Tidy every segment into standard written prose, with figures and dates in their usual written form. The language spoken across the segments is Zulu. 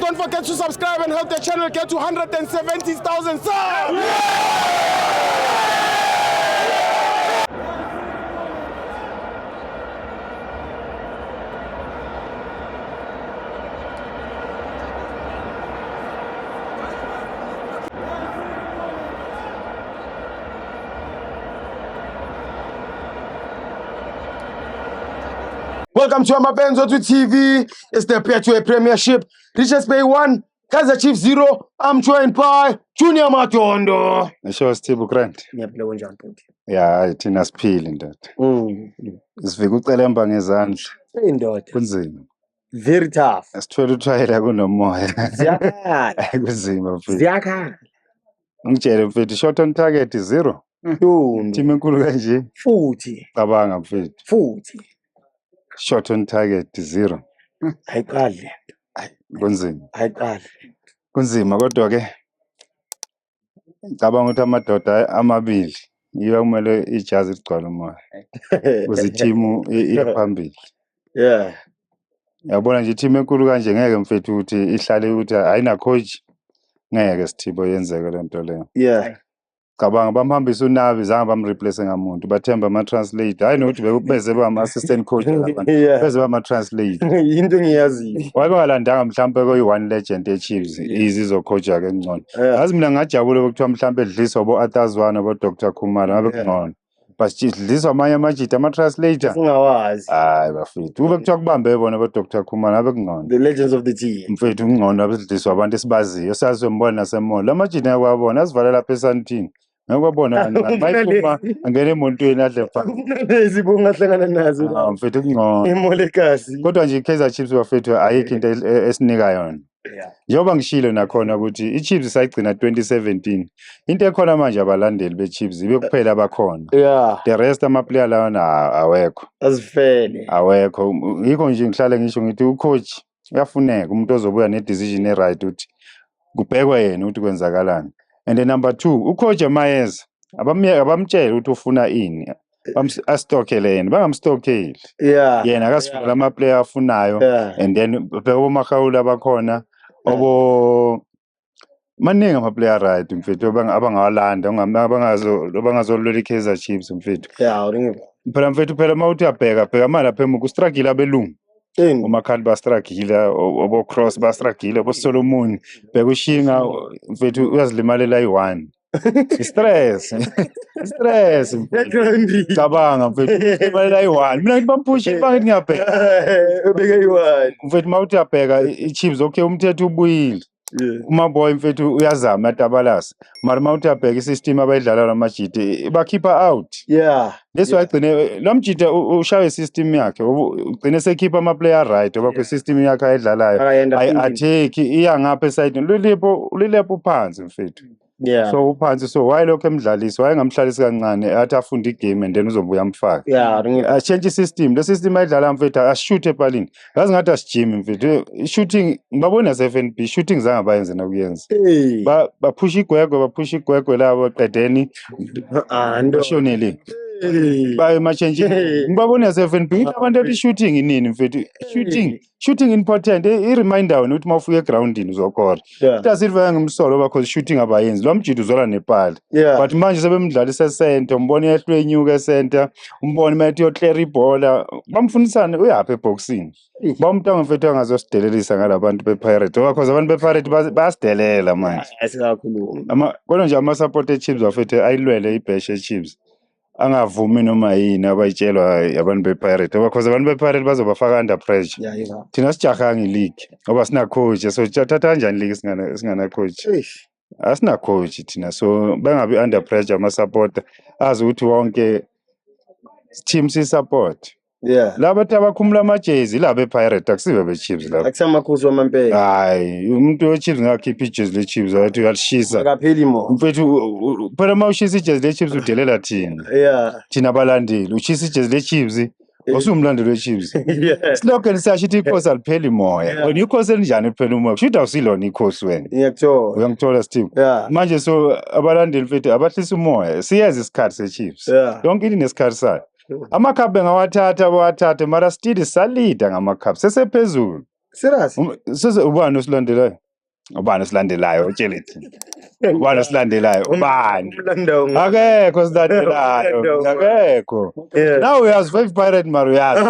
Don't forget to subscribe and help the channel get to 170,000 subs. Welcome to Amabenzo to TV. It's the Betway Premiership. Richards Bay 1, Kaizer Chiefs 0. I'm joined by Junior Matondo. Ngisho Steve Grant. Ngiyaphila, kunjani bhuti? Ya, hayi thina siphile, ndoda. Sifika ucelemba ngezandla. Hey ndoda. Kunzima. Very tough. Sithwele uthwayela kunomoya. Ziyakhala. Kunzima, mfethu. Ziyakhala. Ngitshele mfethu, shot on target zero. Ntombi. Team enkulu kanje. Futhi. Cabanga, mfethu. Futhi. Shot on target zero. Ayiqali. Kunzima. Ayiqali. Kunzima, kodwa ke ngicabanga ukuthi amadoda amabili yiyo kumele ijazi ligcwale umoya. Ukuze ithimu iye phambili. Yabona nje, team enkulu kanje ngeke mfethu ukuthi ihlale ukuthi ayina coach. Ngeke, Sithibo, yenzeke le nto leyo. Cabanga, bamhambisa uNabi, zange bamreplace ngamuntu, bathemba ama-translate, hhayi nokuthi beze bama-assistant coach laba bantu. Beze bama-translate. Into engiyaziyo. Wabe bengalandanga mhlampe koyi-one legend ye-Chiefs izizocoacha-ke ngcono. Yazi mina ngajabula bekuthiwa mhlampe dliswa bo-Arthur Zwane, bo-Dr Khumalo, ngabe kungcono, but dliswa amanye amajita, ama-translator. Singawazi. Hayi bafethu, kube kuthiwa kubambe bona bo-Dr Khumalo, ngabe kungcono. The legends of the team. Mfethu, kungcono abesidliswa abantu esibaziyo, sazombona nasemall. La majita ngeke wabona asivala lapha esantini, ngeke wabona kancane mayiphuma angena emontweni adle phansi. Lezi bongahlangana nazo. Ah, mfethu, kungcono. Emolekasi. Kodwa nje i-Kaizer Chiefs, bafethu, ayikho into esinika yona. Njengoba ngishilo nakhona ukuthi i-Chiefs isayigcina 2017, into ekhona manje abalandeli be-Chiefs ibe kuphela abakhona. The rest ama-player lawana awekho. Azifele. Awekho. Yikho nje ngihlale ngisho ngithi ucoach uyafuneka, umuntu ozobuya ne-decision e-right ukuthi kubhekwe yena ukuthi kwenzakalani. And then number two, ucoach amayeza abamtshele ukuthi ufuna ini, astokele yena, bangamstokeli. Yena akasifunela ama-player afunayo. And then bheka oMahawula abakhona, obo maningi ama-player, right mfethu, abangawalanda abangazolwela i-Kaizer Chiefs, mfethu. Uringi. Phela mfethu, phela uma uthi uyabheka, bheka manje lapha emuva kustruggle abelungu. Ini. Omakhali bastruggle, obo-Cross bastruggle, obo-Solomon. Bheka ushinga, mfethu, uyazilimalela ayi-one, i-stress, i-stress, mfethu. Cabanga mfethu, uzilimalela ayi-one. Mina ngithi bamphushe, bangithi ngiyabheka. Ubeke yi-one. Mfethu, uma uthi uyabheka i-Chiefs, okay, umthetho ubuyile. Umaboy mfethu uyazama, uyatabalasa, mara uma uthi uyabheka isystem abayidlala lamajita bakhipha out. Leso agcine lo mjita ushaye isystem yakhe, ugcine sekhipha ama-player, right, ngoba kwi-system yakhe ayidlalayo Akayenda thinking. ayi-attack iya ngapha esayidini, Lilepo, Lilepo uphansi mfethu. So uphansi, so why lokho emdlalisi? Wayengamhlalisi kancane athi afunde igame and then uzobuya amfake. Uringi. Ashintshe isystem, le system ayidlala mfethu, asishuthe epalini, yazi ngathi asijimi mfethu. I-shooting ngibabona nase-FNB, shooting zange bayenze nakuyenza. Hey. Baphusha igwegwe, baphusha igwegwe labo, qedeni Ah, ndo. bashonele. Hey. Baye ematshentshini. Hey. Ngibabona nase-FNB, ngithi abantu athi shooting inini mfethu, shooting, shooting important, i-reminder wena ukuthi uma ufika egrawundini uzokora. Da Silva ngimsolo ngoba cause shooting abayenzi, lo mjita uzola nepali. But manje sebemdlalisa esenta, umbona ehlwe enyuka esenta, umbona uma ethi uyoclear ibhola, bamfundisane uyaphi eboxini. Bawumntango mfethu angazosidelelisa ngalabantu be-Pirate ngoba cause abantu be-Pirate bayasidelela manje. Asikakhulumi. Kodwa nje ama-support e-Chiefs bafethu ayilwele ibheshe e-Chiefs, angavumi noma yini abayitshelwa abantu be-Pirate ngoba cause abantu be-Pirate bazobafaka under pressure. Thina sijahanga i-league ngoba sina coach, so thatha kanjani league singana coach? Eish. Asina coach thina, so bangabi under pressure ama-supporter, azi ukuthi wonke team si-support. Laba athi abakhumula amajezi ilaba e-Pirate, akusibe be-Chiefs laba. Akusamakhosi wamampela. Hayi, umuntu we-Chiefs ngakhipha ijezi le-Chiefs wathi uyalishisa. Akapheli mo. Mfethu, phela uma ushisa ijezi le-Chiefs udelela thina. Thina abalandeli, ushisa ijezi le-Chiefs, awusumlandeli we-Chiefs. Silokhu lisasho ukuthi ikhosi alipheli moya. Wena ikhosi elinjani liphela umoya? Kusho ukuthi awusilona ikhosi wena. Ngiyakuthola. Uyangithola, Steve? Yeah. Manje so abalandeli mfethu abahlisa umoya, siyeza isikhathi se-Chiefs. Yonke into inesikhathi sayo. Amacup bengawathatha bawathathe, mara still salida ngamacup, sesephezulu. Serious? Sese ubani osilandelayo? Ubani osilandelayo? Utshele thina. Ubani osilandelayo? Ubani? Umlando. Akekho osilandelayo. Umlando. Akekho. Yeah. Nawe uyazi five pirate mara uyazi.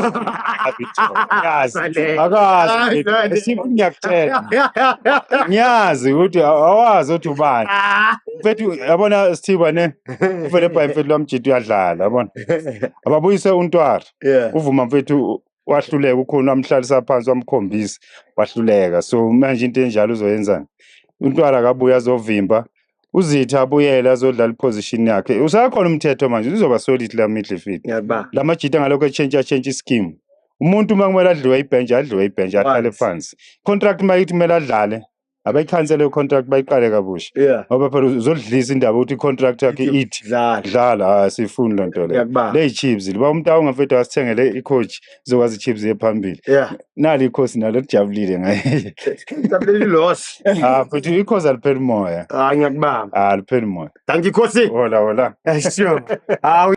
Uyazi. Akazi. Sipho ngiyakutshela. Ngiyazi ukuthi awazi ukuthi ubani. Mfethu yabona Sithiba ne. Uvele bhayi mfethu lwamjidi uyadlala yabona. Ababuyise uNtwara. Yeah. Uvuma mfethu wahluleka ukhona wamhlalisa phansi wamkhombisa wahluleka. So manje into enjalo uzoyenzani? uNtwara akabuye azovimba. Uzitha abuyele azodlala iposition yakhe. Usakhona umthetho manje uzoba solid la midfield. Ngiyakubamba. Lamajita ngalokho etshentsha tshentsha ischeme. Umuntu uma kumele adliwe ibhenji adliwe ibhenji ahlale Phansi. phansi. Contract uma ithi kumele adlale abayikhansele i-contract bayiqale kabusha. Ngoba phela uzodlisa indaba ukuthi i-contract yakhe ithi Dlala. dlala asifuni loo nto leyo. Ngiyakubamba. Le yi-Chiefs liba umuntu awungafethu asithengele i-coach izokwazi i-Chiefs iye phambili. Nali ikhosi nalo lijabulile ngaye. Jabulele loss. Ah futhi ikhosi alipheli moya. Ah, ngiyakubamba. Ah alipheli moya. Thank you Khosi. Hola hola. Sure. Ah.